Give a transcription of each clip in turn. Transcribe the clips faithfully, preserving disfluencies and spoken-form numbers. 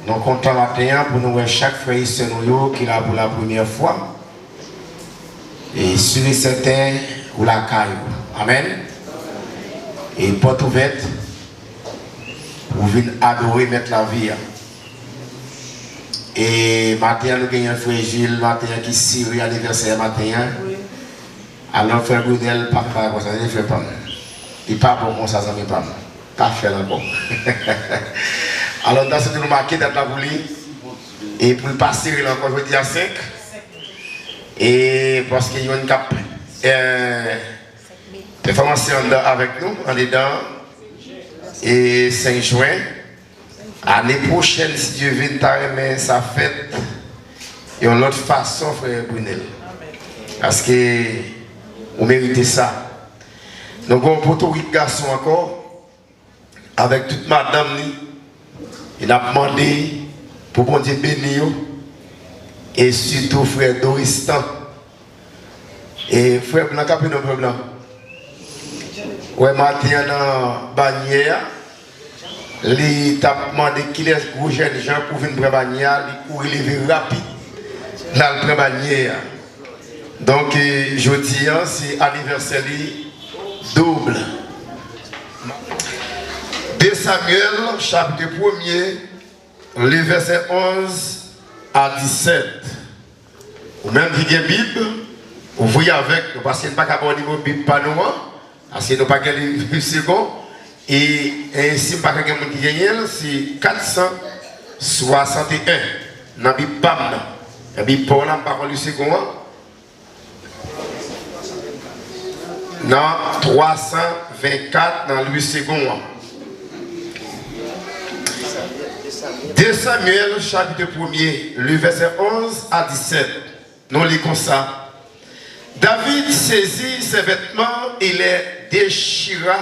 Nou kontan maten an pou nou wè chak frè e sè nou yo ki la pou la premyè fwa. E si e sèten, ou lakay ou. Amèn. E pòt ouvèt pou vin adore Mèt lavi a. E maten an, nou genyen frè Jil, maten an ki sere anivèsè a maten an. Alò, frè Brunel, pa fè konsa, li fè pa m. Li pa bon konsa, zanmi pa m. Pa fè l ankò. Alò, n ta swete nou make dat la pou li. E pou l pa sere l ankò, jodi a senk. E paske youn k ap, eh, pèfòmanse anndan avèk nou, andedan, e senk jen. Ane pwochèn, si Dye vle, n ta renmen sa fèt yon lòt fason, frè Brunel. Paske ou merite sa. Nou gen yon potorik gason ankò, avèk tout madanm li. E n ap mande pou Bondye beni yo. E sitou frè Doristan. E frè Blan, kanpe non, frè Blan. Wè, maten an nan banyè a, li t ap mande kilès gwo jènjan pou vin pran banyè a, li kouri leve rapid, l al pran banyè a. Donk, e, jodi a, se anivèsè li doub. De Samyèl, chapit premye, li vèsè onz a disèt. Ou menm ki gen Bib, ouvri avèk nou, paske n pa ka ba w nimewo Bib pa nou an, paske nou pa gen liv segon, e, e si m pa ka gen moun ki genyen l, se kat san swasanteyen nan Bib pa m nan. Nan Bib pa w la, m pa konn liv segon an. Nan twa san vennkat nan liv segon an. De Samyèl, chapit premye, li vèsè onz a disèt, nou li konsa, David saisit ses vêtements et les déchira,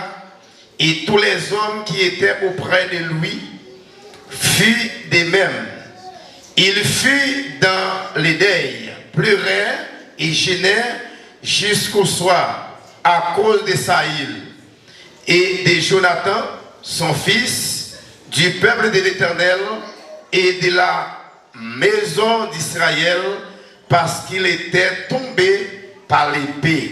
et tous les hommes qui étaient auprès de lui furent de même. Ils furent dans le deuil, pleurèrent et jeûnèrent jusqu'au soir à cause de Saül et de Jonathan, son fils, du peuple de l'Éternel et de la maison d'Israël, parce qu'il était tombé par l'épée.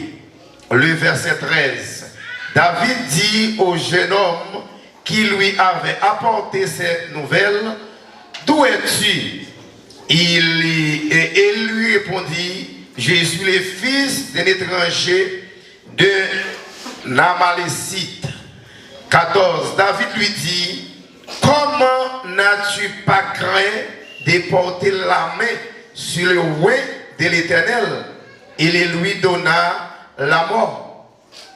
Le verset treize. David dit au jeune homme qui lui avait apporté ces nouvelles, d'où es-tu? Il, et il lui répondit, je suis le fils d'un étranger, d'un Amalécite. Quatorze. David lui dit, comment n'as-tu pas craint de porter la main sur le oint de l'Éternel? Il lui donna la mort.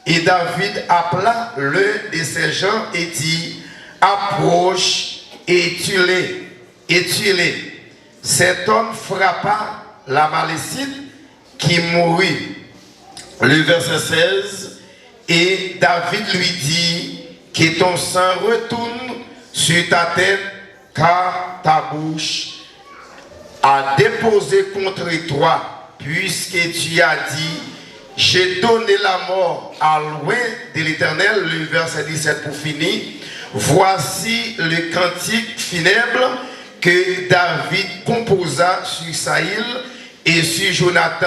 Et David appela l'un de ses gens et dit, approche et tue-le, et tue-le. Cet homme frappa l'Amalécite qui mourut. Le verset seize, et David lui dit, que ton sang retourne sur ta tête, car ta bouche a déposé contre toi, puisque tu as dit, j'ai donné la mort à l'oint de l'Éternel, le verset dix-sept pour finir. Voici le cantique funèbre que David composa sur Saül et sur Jonathan,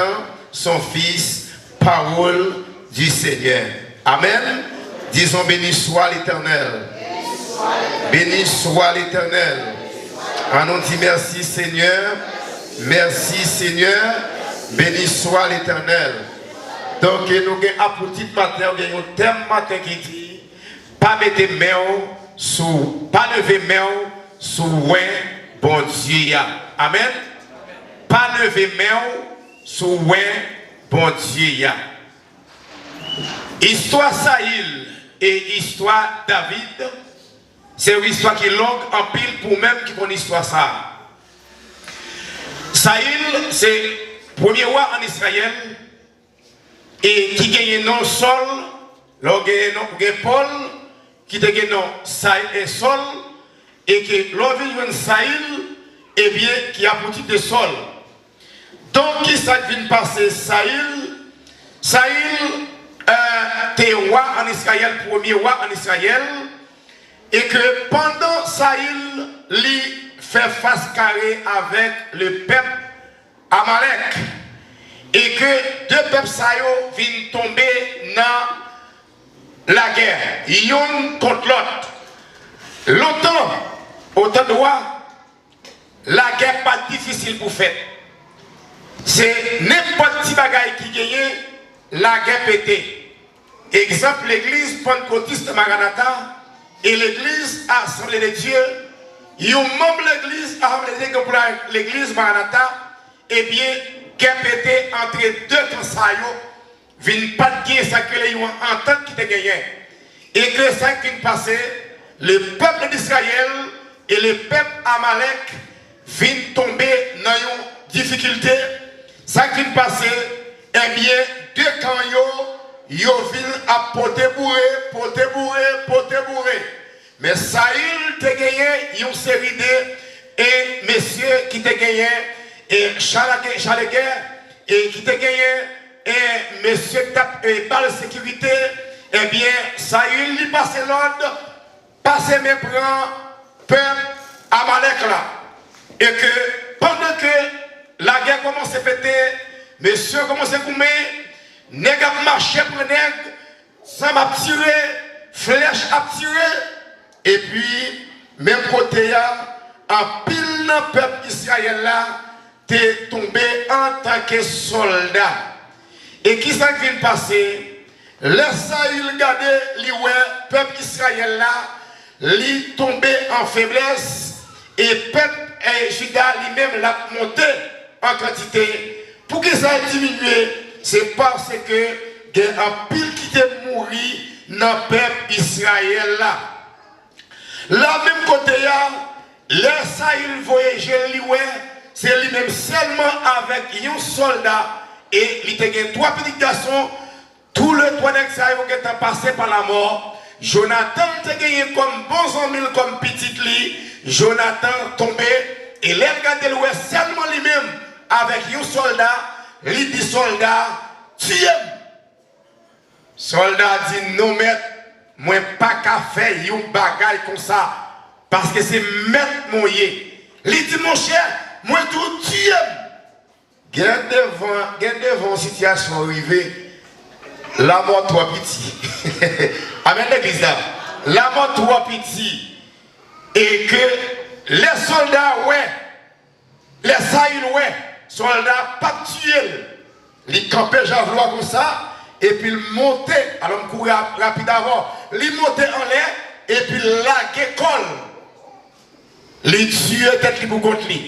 son fils, parole du Seigneur. Amen. Disons, béni soit l'Éternel. Béni soit l'Éternel. Ann nou di, mèsi Senyè. Mèsi Senyè. Béni soit l'Éternel. Donk, nou gen apwotit maten, nou gen yon tèm maten ki di, pa mete men w sou, pa leve men w sou oint Bondye a. Amen. Pa leve men w sou oint Bondye a. Istwa Sayil e istwa David, se yon istwa ki long anpil pou ou menm ki konn istwa sa a. Sayil se premye wa ann Izrayèl e ki genyen non Sòl, lè w genyen non, ou gen Pòl, ki te gen non Say-, e Sòl, e ke lè w vin jwenn Sayil, ebyen, ki apwotit de Sòl. Donk, kisa k vin pase Sayil? Sayil, eh, te wa ann Izrayèl, premye wa ann Izrayèl, e ke pandan Sayil, li fè fas kare avèk le pèp Amalèk, e ke de pèp sa yo vin tonbe nan lagè, yonn kont lòt. Lontan, otan dwa, lagè pa t difisil pou fèt. Se nenpòt ti bagay ki genyen, lagè pete. Egzanp, legliz Pantkotis Maranata e legliz Asanble de Dye, yon manm legliz Asanble de Dye gen pou la legliz Maranata, ebyen, gè pete antre de kan sa yo, vin pa t gen sa k rele yon antant ki te genyen. E ke sa k vin pase, le pèp d'Izrayèl e le pèp Amalèk vin tonbe nan yon difikilte. Sa k vin pase, ebyen, de kan yo, yo vin ap pote boure, pote boure, pote boure. Men Sayil te genyen yon seri de, e, mesye ki te genyen, e, cha lagè, cha lagè, e ki te genyen, e, mesye k t ap, e, ba l sekirite, ebyen, Sayil li pase lòd, pase men pran pèp Amalèk la. E ke pandan ke lagè kòmanse pete, mesye kòmanse goumen, nèg ap mache pran nèg, zam ap tire, flèch ap tire, epi menm kote a, anpil nan pèp Izrayèl la te tonbe antanke sòlda. E kisa k vin pase? Lè Sayil gade, li wè pèp Izrayèl la, li tonbe an feblès, e pèp, e, Jida li menm, l ap monte an kantite. Poukisa l diminye? Se paske gen anpil ki te mouri nan pèp Izrayèl la. La menm kote a, lè Sayil voye je l, li wè se li menm sèlman avèk yon sòlda, e li te gen twa pitit gason. Toulètwa nèg sa yo gentan pase pa lamò. Jonatan te genyen kòm bon zanmi l, kòm pitit li. Jonatan tonbe, e lè l gade, l wè sèlman li menm avèk yon sòlda, li di sòlda, "Tiye m!" Sòlda a di, "Non, mèt, mwen pa ka fè yon bagay konsa, paske se mèt mwen w ye." Li di, "Monchè, mwen di w tiye m." Gen devan, gen devan yon sitiyasyon rive, lamò twò piti. Amèn, legliz la. Lamò twò piti. E ke lè sòlda a wè, lè Sayil wè sòlda a p ap tiye l, li kanpe javelot a konsa, epi l monte, alò m kouri ap-, rapid avè w, li monte anlè, epi l lage kò l, li tiye tèt li pou kont li.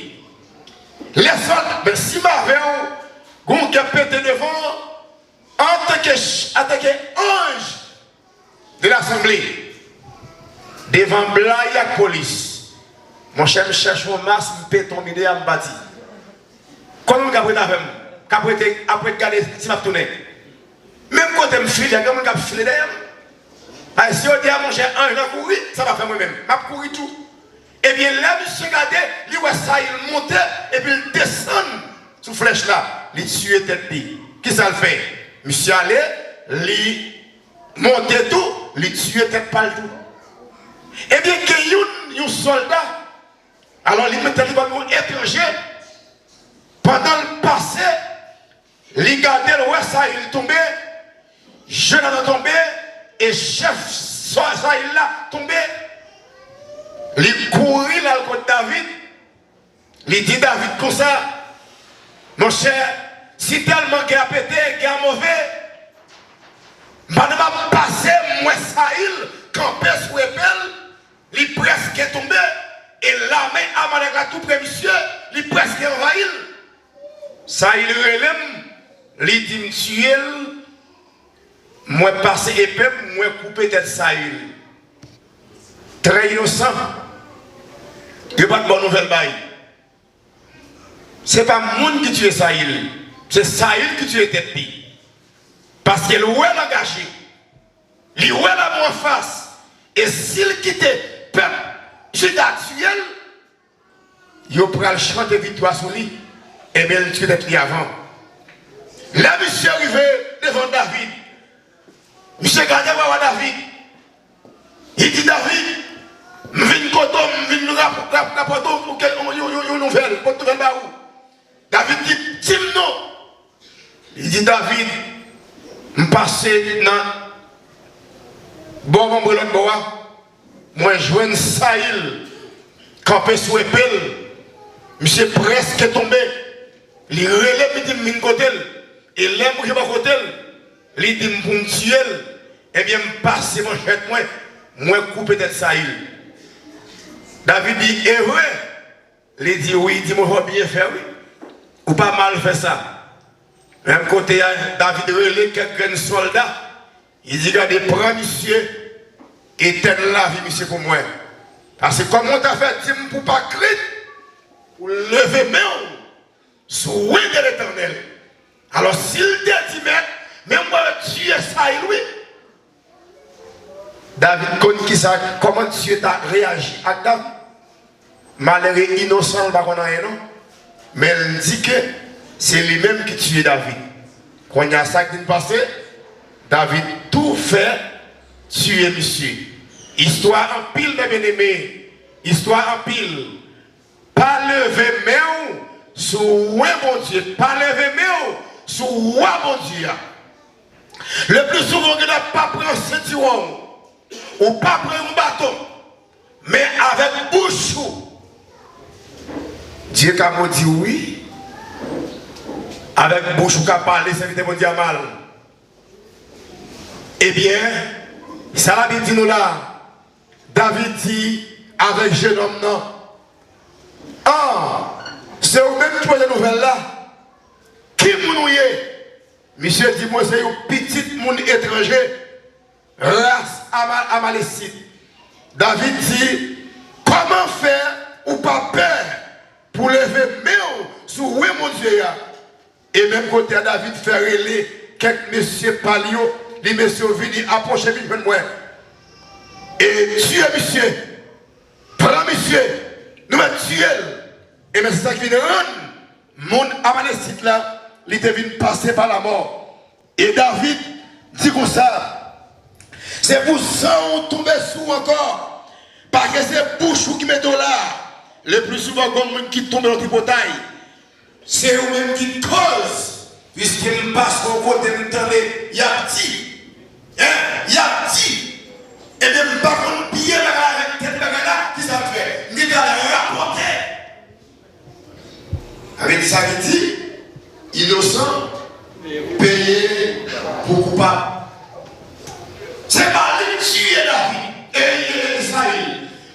Lè sòlda, men si m avè w, gon gè pete devan w, antanke ch-, antanke anj de lasanble, devan blag ak polis. Monchè, m chèche yon mas, m pete yon ide a, m pati. Konbyen moun k ap ret avè m? K ap rete, ap ret gade si m ap tounen. Menm kote m file a, gen moun k ap file dèyè m. Ay, si yo di a, monchè, anj lan kouri, sa pa fè mwen menm. M ap kouri tou. Ebyen, lè misye gade, li wè Sayil monte, epi l desann sou flèch la, li tiye tèt li. Kisa l fè? Misye ale, li monte tou, li tiye tèt pa l tou. Ebyen, gen youn, yon sòlda, alò li mete li kòm yon etranje, pandan l pase, li gade, l wè Sayil tonbe, Jonatan tonbe, e chèf Sa-, Sayil la tonbe. Li kouri, l al kot David, li di David konsa, "Monchè, si tèlman gè a pete, gè a move, pandan m ap pase, m wè Sayil kanpe sou epe l, li prèske tonbe, e lame Amalèk la tou pre misye, li prèske anvayi l." Sayil rele m, li di m tiye l, mwen pase epe m, mwen koupe tèt Sayil. Trè inosan. Yo pa t ba w nouvèl bay. Se pa moun ki tiye Sayil, se Sayil ki tiye tèt li. Paske l wè l angaje, li wè lamò anfas, e si l kite pèp Jida tiye l, yo pral chante viktwa sou li, ebyen l tiye tèt li avan. Lè misye rive devan David, misye gade wa, wa David, li di, "David, m vin kote w, m vin rap-, rap-, Rapòte yon, yon, yon, yon, yon nouvèl, pote nouvèl ba ou. David di, di m non. Li di, David, m pase nan bò manbre lòt bò a, mwen jwenn Sayil kanpe sou epe l. Misye prèske tonbe. Li rele m, li di m vin kote l. E lè m rive bò kote l, li di m pou m tiye l. Ebyen, m pase manchèt mwen, mwen koupe tèt Sayil. David di, e vre? Li di, wi. Li di, mwen, w byen fè, wi. Ou pa mal fè sa. Menm kote a, David rele kèk grenn sòlda. Li di, gade, pran misye, etèn lavi misye pou mwen. Paske kòman w ta fè di m pou pa krenn, pou leve men w sou wen de Letènèl. Alò, si l te di, mèt, men mwen tiye Sayil, wi. David konn kisa, kòman Dye ta reyaji ak David. Malere inosan, l pa konn anyen non. Men l di ke se li menm ki tiye David. Kounye a, sa k vin pase, David tou fè tiye misye. Istwa anpil, mè byeneme. Istwa anpil. Pa leve men w sou wen Bondye. Pa leve men w sou wa Bondye a. Le pli souvan, ou gen dwa pa pran sentiwon w, ou pa pran yon baton, men avèk bouch ou, Dye ka modi w, wi. Avèk bouch ou ka pale sèvitè Bondye a mal. Ebyen, sa Labib di nou la, David di avèk jenòm nan, ah, se ou menm ki pote nouvèl la? Ki moun ou ye? Misye di, mwen se yon pitit moun etranje, ras Ama-, Amalesit. David di, kòman fè ou pa pè pou leve men w sou wen Bondye a? E menm kote a, David fè rele kèk mesye pa l yo, di mesye yo vini, apwoche, vin jwenn mwen. E tiye misye, pran misye, nou mèt tiye l. E men se sa ki vin rann moun Amalesit la, li te vin pase pa lamò. E David di konsa, se pou san w tonbe sou w ankò, paske se bouch ou ki mete w la. Le pli souvan, gon moun ki tonbe nan tripotay, se ou menm ki koz, piske m pase yon kote, m tande y ap di, en, y ap di, ebyen, m pa konn byen bagay avèk tèt bagay la, kisa m fè? M gentan al rapòte. Avèk sa ki di, inosan peye pou koupab. Se pa li k tiye David, e, e, e, Sayil,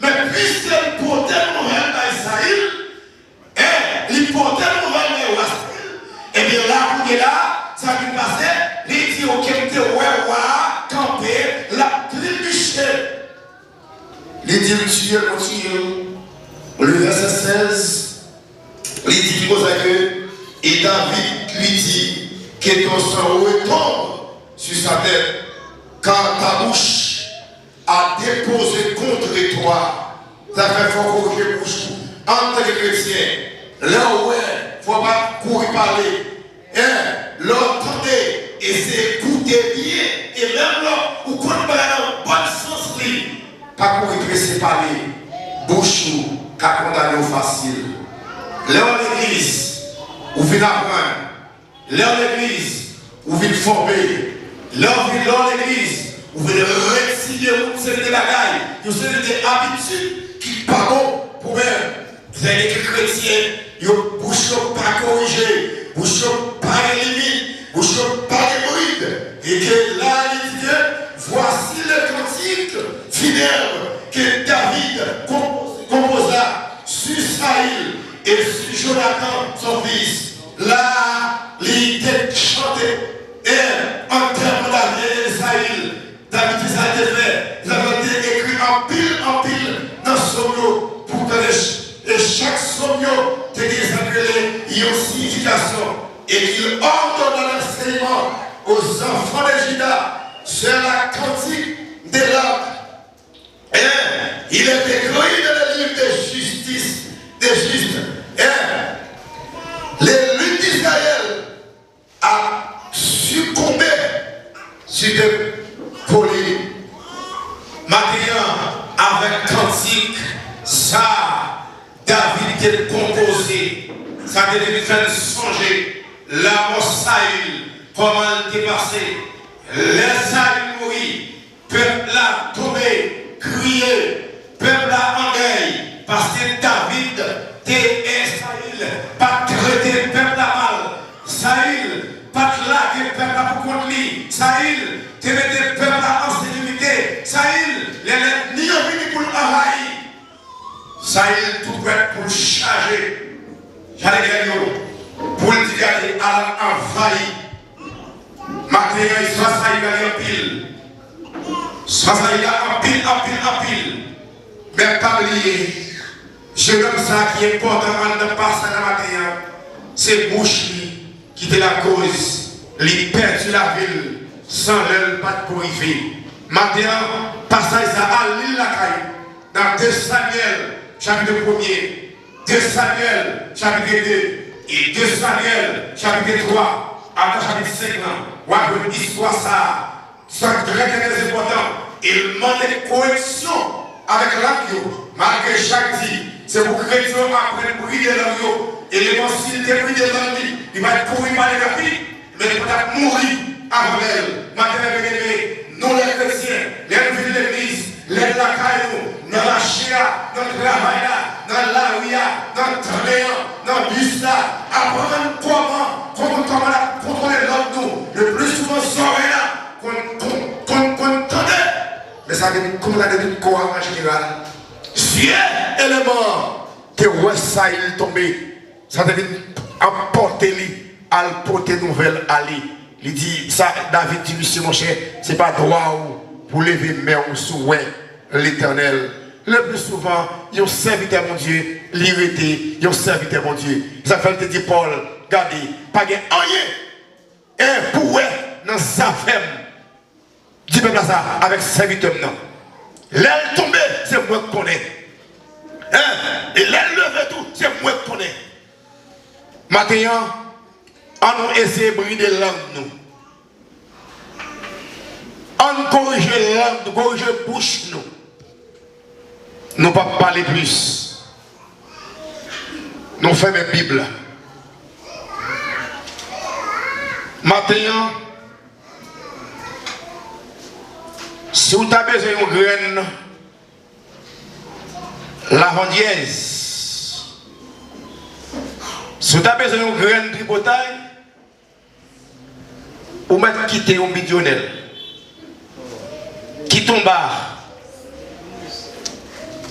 men piske l pote nouvèl bay Sayil, e, li pote nouvèl bay wa Sayil, ebyen, la kounye la, sa ki pase, li di, oke, m te wè wa a kanpe, l ap tribiche. Li di l tiye l, mwen tiye l. Ou li vèsè sèz, li di ki konsa ke, e David lui dit, que ton sang retombe sur sa tête, car ta bouche a déposé contre toi. Sa fè fò w korije bouch ou. Antanke kretyen, lè w wè, fò w pa kouri pale. En, lè w tande, eseye koute byen, e menm lè w konn bagay la nan bòn sans li, pa kouri prese pale, bouch ou ka kondane w fasil. Lè w legliz, ou vin aprann. Lè w legliz, ou vin fòme. Lè w vin, lè w legliz, ou vin retire yon seri de bagay, yon seri de abitid ki pa bon pou menm. Lè gen kretyen, yo, bouch yo pa korije, bouch yo pa gen limit, bouch yo pa gen brid. E ke la, li di ke, voici le cantique funèbre que David compo-, composa sur Saül et sur Jonathan, son fils. La, li te chante, e, antèman David e Saül. David, se sa l te fè. David te ekri anpil, anpil nan sòm yo pou tande. E chak sòm yo te gen sa k rele yon siyifikasyon. Et il ordonna l'enseignement aux enfants de Juda, c'est la cantique de l'Arc. Et il est écrit dans le livre de justice, des justes. Et les lunes d'Israël a sikonbe sou de kolin. Maten an, avèk kantik sa a, David te konpoze, sa te vin fè n sonje lanmò Sayil, kòman l te pase. Lè Sayil mouri, pèp la tonbe, kriye, pèp la an dèy, paske David te, e Sayil pa t trete pèp la mal. Sayil pa t lage pèp la pou kont li. Sayil te mete pèp la an sekirite. Sayil, lè lènmi yo vini pou l anvayi, Sayil tou prèt pou l chaje, chaje gèl yo, pou l di gade, al anvayi. Maten an, istwa Sayil la li anpil. Istwa Sayil la anpil, anpil, anpil. Men pa bliye, jennonm sa ki enpòtan anndan pasaj la maten an, se bouch li ki te lakoz li pèdi lavi l san lè l pa t ko rive. Maten an, pasaj sa a, li lakay ou. Nan de Samyèl, chapit premye, de Samyèl, chapit de, e de Samyèl, chapit twa, ata chapit senk lan, w ap jwenn istwa sa a. Sa trè, trè, trè enpòtan. E l mande koreksyon avèk lang yo. Malgre Jak di, se pou kretyen yo aprann bride lang yo. E Levanjil te bride lang li. Li pa t kouri pale rapid. Men li pa t ap mouri avan lè l. Maten an, byeneme, nou lè kretyen, lè n vin legliz, lè n lakay nou, nan mache a, nan travay la, nan lari a, nan tren an, nan bis la, aprann kòman, kòman, kòman n ap kontwole lang nou. Le pli souvan, zòrèy la konn, konn, konn, konn tande. Men sa te vin, kòman sa te vin kò a an jeneral. Zye eleman an te wè Sayil tonbe. Sa te vin ap pòte li al pote nouvèl ale. Li di, sa, David di misye, monchè, se pa dwa w pou leve men w si w wè Letènèl. Le pli souvan, yon sèvitè Bondye, li rete yon sèvitè Bondye. Sa fè l te di Pòl, gade, pa gen anyen, en, pou wè nan zafè m. Di pèp la sa avèk sèvitè m nan. Lè l tonbe, se mwen k konnen. En? E lè l leve tou, se mwen k konnen. Maten an, an nou eseye bride lang nou. An n korije lang nou, korije bouch nou. Nou p ap pale plis. Nou fèmen Bib la. Maten an, si w ta bezwen yon grenn lavandyèz, si w ta bezwen yon grenn tripotay, ou mèt kite yon midyonè, kite yon ba,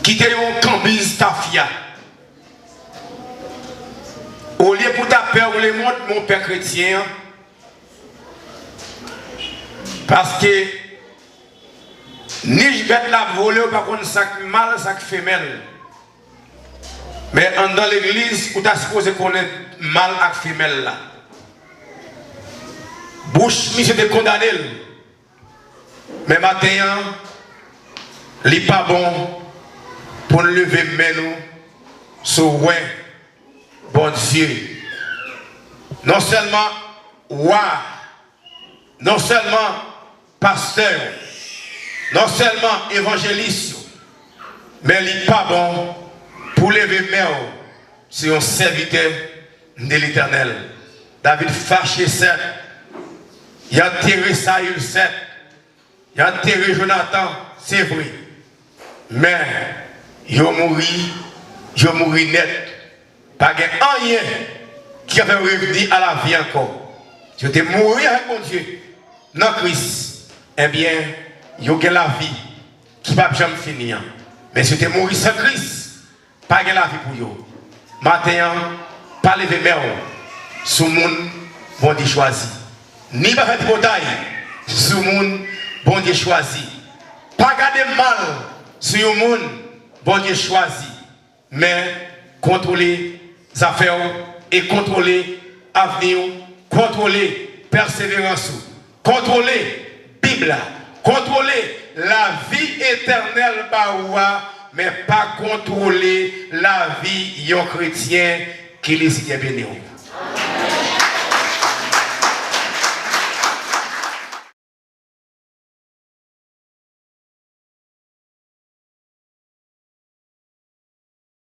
kite yon kanbiz tafya. Olye pou w ta pè w lemonn, men w pè kretyen an. Paske nich bèt la ap vole, ou pa konn sa k mal, sa k femèl. Men anndan legliz, ou ta sipoze konnen mal ak femèl la. Bouch misye te kondane l. Men maten an, li pa bon pou n leve men nou sou wè Bondye. Non sèlman wa, non sèlman pastè yo, non sèlman evanjelis yo, men li pa bon pou leve men w sou yon sèvitè de Letènèl. David fache, sèt. Li antere Sayil, sèt. Yo antere Jonatan, se vre. Men, yo mouri, yo mouri nèt. Pa gen anyen ki ka fè yo revni a lavi ankò. Si yo te mouri avèk Bondye nan Kris, ebyen, yo gen lavi ki p ap janm fini an. Men si yo te mouri san Kris, pa gen lavi pou yo. Maten an, pa leve men w sou moun Bondye chwazi. Ni pa fè tripotay sou moun Bondye chwazi. Pa gade mal sou yon moun Bondye chwazi. Men kontwole zafè w e kontwole avni w, kontwole pèseverans ou. Kontwole Bib la. Kontwole lavi etènèl ba ou a, men pa kontwole lavi yon kretyen. Ke Lesenyè beni w.